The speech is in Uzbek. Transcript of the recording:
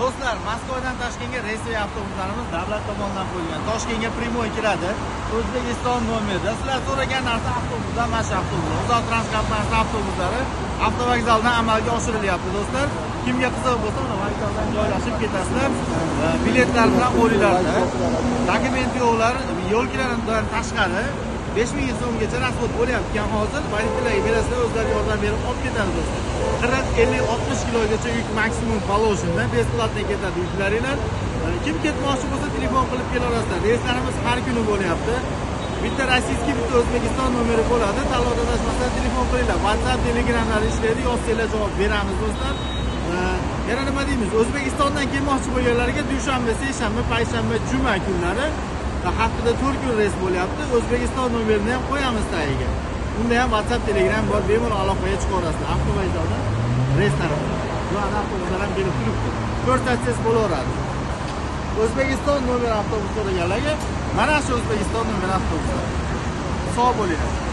Do'stlar, Moskvadan Toshkentga reysli avtobuslarimiz davlat tomonidan qo'yilgan. Toshkentga primoy kiradi. O'zbekiston nomerida. Sizlar so'ragan narsa avtobuslar, mana shu avtobuslar. UzAvtotrans kompaniyasi avtobuslari avtovokzaldan amalga oshirilyapti do'stlar. Kimga qiziq bo'lsa, mana vokzaldan joylashib ketasizlar. Biletlar bilan qo'linglarda. Dokument yo'qlar, yo'lkalardan tashqari 5000 so'mgacha rasxod bo'lyapti ekan hozir. Водительlarga berasizlar, o'zlari yordam berib olib ketadi do'stlar. 40, 50, 60 kilogacha yuk maksimum положено, бесплатно ketadi yuklaringlar. Kim ketmoqchi bo'lsa telefon qilib kelaverasizlar. Reyslarimiz har kuni bo'lyapti. Bitta rossiyskiy, bitta O'zbekiston nomeri bo'ladi. Tanlovda adashmasdan telefon qilinglar. WhatsApp, Telegramlar ishlaydi, yozsanglar javob beramiz do'stlar. Yana nima deymiz? O'zbekistondan kelmoqchi bo'lganlarga dushanba, seshanba, payshanba, juma kunlari haftada 4 kun reys bo'lyapti. O'zbekiston nomerini ham qo'yamiz tagiga. Unda ham WhatsApp, Telegram bor, bemalol aloqaga chiqaverasizlar. Avtovokzaldan reyslar bor. Bu avtobuslar ham kelib turibdi. Ko'rsatsangiz bo'laveradi. O'zbekiston nomer avtobus so'raganlarga mana shu O'zbekiston nomer avtobuslari. Sog' bo'linglar.